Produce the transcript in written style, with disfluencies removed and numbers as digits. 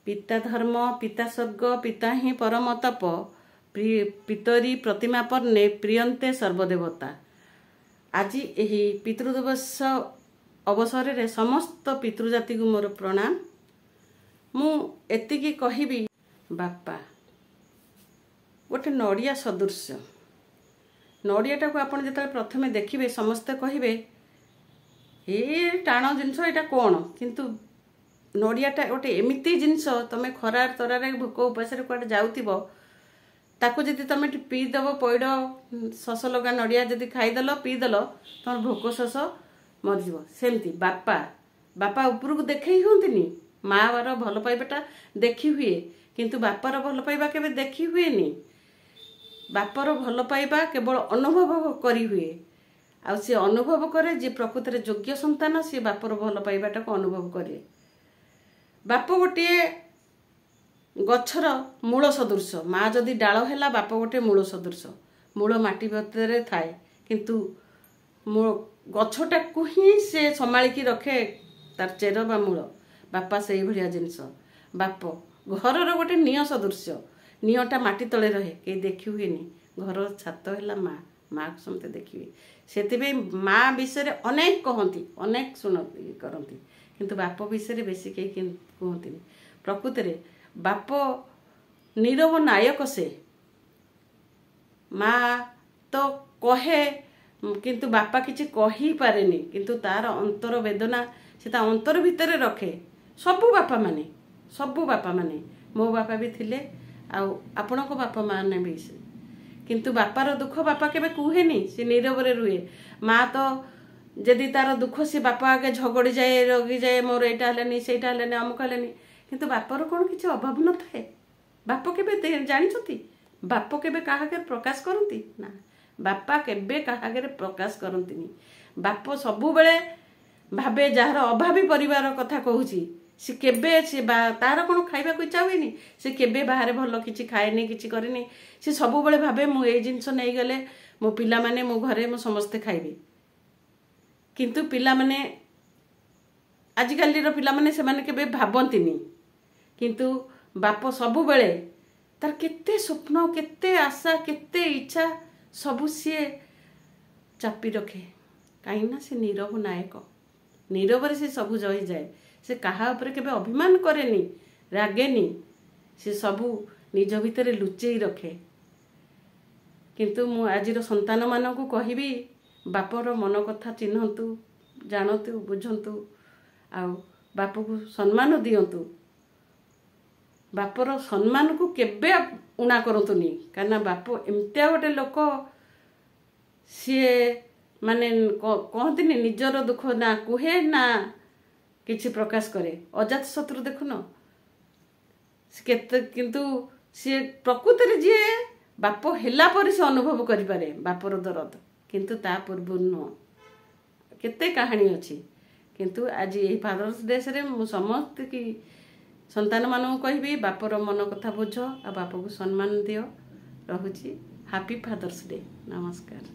ପିତା ଧର୍ମ ପିତା ସ୍ୱର୍ଗ ପିତା ହିଁ ପରମ ତପ, ପିତରି ପ୍ରତିମା ପର୍ଣ୍ଣେ ପ୍ରିୟନ୍ତେ ସର୍ବଦେବତା। ଆଜି ଏହି ପିତୃଦିବସ ଅବସରରେ ସମସ୍ତ ପିତୃଜାତିକୁ ମୋର ପ୍ରଣାମ। ମୁଁ ଏତିକି କହିବି, ବାପା ଗୋଟେ ନଡ଼ିଆ ସଦୃଶ୍ୟ। ନଡ଼ିଆଟାକୁ ଆପଣ ଯେତେବେଳେ ପ୍ରଥମେ ଦେଖିବେ, ସମସ୍ତେ କହିବେ ଏ ଟାଣ ଜିନିଷ, ଏଇଟା କ'ଣ? କିନ୍ତୁ ନଡ଼ିଆଟା ଗୋଟେ ଏମିତି ଜିନିଷ, ତମେ ଖରା ତରାରେ ଭୋକ ଉପାସରେ କୁଆଡ଼େ ଯାଉଥିବ, ତାକୁ ଯଦି ତମେ ପିଇଦେବ, ପଇଡ଼ ଶଶ ଲଗା ନଡ଼ିଆ ଯଦି ଖାଇଦେଲ, ପିଇଦେଲ, ତମର ଭୋକ ଶୋଷ ମରିଯିବ। ସେମିତି ବାପା ଉପରକୁ ଦେଖେଇ ହୁଅନ୍ତିନି। ମାଆର ଭଲ ପାଇବାଟା ଦେଖି ହୁଏ, କିନ୍ତୁ ବାପାର ଭଲ ପାଇବା କେବେ ଦେଖି ହୁଏନି। ବାପାର ଭଲ ପାଇବା କେବଳ ଅନୁଭବ କରି ହୁଏ, ଆଉ ସିଏ ଅନୁଭବ କରେ ଯିଏ ପ୍ରକୃତରେ ଯୋଗ୍ୟ ସନ୍ତାନ, ସିଏ ବାପର ଭଲ ପାଇବାଟାକୁ ଅନୁଭବ କରେ। ବାପ ଗୋଟିଏ ଗଛର ମୂଳ ସଦୃଶ। ମା ଯଦି ଡାଳ ହେଲା, ବାପ ଗୋଟେ ମୂଳ ସଦୃଶ। ମୂଳ ମାଟି ଭିତରେ ଥାଏ, କିନ୍ତୁ ଗଛଟାକୁ ହିଁ ସେ ସମ୍ଭାଳିକି ରଖେ, ତାର ଚେର ବା ମୂଳ। ବାପା ସେଇଭଳିଆ ଜିନିଷ। ବାପ ଘରର ଗୋଟେ ନିଅଁ ସଦୃଶ୍ୟ। ନିଅଁଟା ମାଟି ତଳେ ରହେ, କେହି ଦେଖି ହୁଏନି। ଘରର ଛାତ ହେଲା ମା, ମାଆକୁ ସମସ୍ତେ ଦେଖିବେ। ସେଥିପାଇଁ ମା ବିଷୟରେ ଅନେକ କହନ୍ତି, ଅନେକ ଶୁଣନ୍ତି କରନ୍ତି, କିନ୍ତୁ ବାପ ବିଷୟରେ ବେଶୀ କେହି କୁହନ୍ତିନି। ପ୍ରକୃତରେ ବାପ ନୀରବ ନାୟକ ସେ। ମା ତ କହେ, କିନ୍ତୁ ବାପା କିଛି କହିପାରେନି, କିନ୍ତୁ ତାର ଅନ୍ତର ବେଦନା ସେ ତା ଅନ୍ତର ଭିତରେ ରଖେ। ସବୁ ବାପାମାନେ, ସବୁ ବାପାମାନେ, ମୋ ବାପା ବି ଥିଲେ ଆଉ ଆପଣଙ୍କ ବାପା ମାନେ ବି। କିନ୍ତୁ ବାପାର ଦୁଃଖ ବାପା କେବେ କୁହେନି, ସେ ନୀରବରେ ରୁହେ। ମା ତ ଯଦି ତାର ଦୁଃଖ ସେ ବାପା ଆଗେ ଝଗଡ଼ିଯାଏ, ରଗିଯାଏ, ମୋର ଏଇଟା ହେଲାନି, ସେଇଟା ହେଲାନି, ଅମୁକ ହେଲାନି। କିନ୍ତୁ ବାପାର କ'ଣ କିଛି ଅଭାବ ନଥାଏ? ବାପ କେବେ ଜାଣିଛନ୍ତି, ବାପ କେବେ କାହା ଆଗରେ ପ୍ରକାଶ କରନ୍ତି ନା? ବାପା କେବେ କାହା ଆଗରେ ପ୍ରକାଶ କରନ୍ତିନି। ବାପ ସବୁବେଳେ ଭାବେ ଯାହାର ଅଭାବୀ ପରିବାର କଥା କହୁଛି, ସେ କେବେ ସେ ତାର କ'ଣ ଖାଇବାକୁ ଇଚ୍ଛା ହୁଏନି, ସେ କେବେ ବାହାରେ ଭଲ କିଛି ଖାଏନି, କିଛି କରେନି। ସେ ସବୁବେଳେ ଭାବେ ମୁଁ ଏଇ ଜିନିଷ ନେଇଗଲେ ମୋ ପିଲାମାନେ, ମୋ ଘରେ ମୋ ସମସ୍ତେ ଖାଇବେ। କିନ୍ତୁ ପିଲାମାନେ, ଆଜିକାଲିର ପିଲାମାନେ, ସେମାନେ କେବେ ଭାବନ୍ତିନି। କିନ୍ତୁ ବାପ ସବୁବେଳେ ତାର କେତେ ସ୍ୱପ୍ନ, କେତେ ଆଶା, କେତେ ଇଚ୍ଛା ସବୁ ସିଏ ଚାପି ରଖେ, କାହିଁକିନା ସେ ନୀରବ ନାୟକ। ନୀରବରେ ସେ ସବୁ ଜହିଯାଏ। ସେ କାହା ଉପରେ କେବେ ଅଭିମାନ କରେନି, ରାଗେନି, ସେ ସବୁ ନିଜ ଭିତରେ ଲୁଚେଇ ରଖେ। କିନ୍ତୁ ମୁଁ ଆଜିର ସନ୍ତାନମାନଙ୍କୁ କହିବି, ବାପର ମନ କଥା ଚିହ୍ନନ୍ତୁ, ଜାଣନ୍ତୁ, ବୁଝନ୍ତୁ ଆଉ ବାପକୁ ସମ୍ମାନ ଦିଅନ୍ତୁ। ବାପର ସମ୍ମାନକୁ କେବେ ଊଣା କରନ୍ତୁନି, କାହିଁକିନା ବାପ ଏମିତିଆ ଗୋଟେ ଲୋକ, ସିଏ ମାନେ କହନ୍ତିନି, ନିଜର ଦୁଃଖ ନା କୁହେ ନା କିଛି ପ୍ରକାଶ କରେ। ଅଜାତ ଶତ୍ରୁ ଦେଖୁନ କେତେ, କିନ୍ତୁ ସିଏ ପ୍ରକୃତରେ ଯିଏ ବାପ ହେଲା ପରେ ସେ ଅନୁଭବ କରିପାରେ ବାପର ଦରଦ, କିନ୍ତୁ ତା ପୂର୍ବରୁ ନୁହଁ। କେତେ କାହାଣୀ ଅଛି। କିନ୍ତୁ ଆଜି ଏହି ଫାଦର୍ସ ଡେସ୍ରେ ମୁଁ ସମସ୍ତେ କି ସନ୍ତାନମାନଙ୍କୁ କହିବି, ବାପର ମନ କଥା ବୁଝ ଆଉ ବାପକୁ ସମ୍ମାନ ଦିଅ। ରହୁଛି। Happy fathers day. ନମସ୍କାର।